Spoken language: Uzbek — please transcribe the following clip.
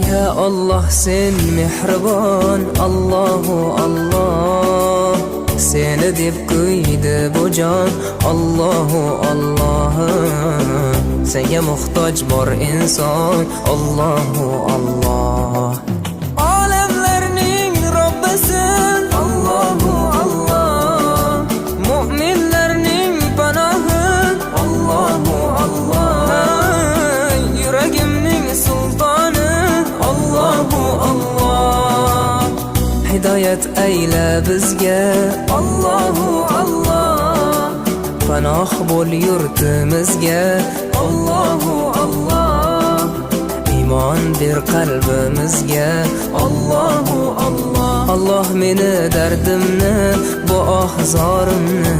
Ya Alloh, sen mehribon, Allohu Alloh. Seni deb kuydi bu jon, Allohu Alloh. Senga muhtoj bor inson, Allohu Alloh. Olamlarning Robbisi, Allohu Alloh. Mu'minlarning panohi, Allohu Alloh. Yuragimning sultoni, Allohu Alloh. Hidoyat ayla bizga, Allohu Alloh. Panoh bo'l yurtimizga, Allohu Alloh. Iymon ber qalbimizga, Allohu Alloh. Alloh, meni dardimni, bu oh zorimni.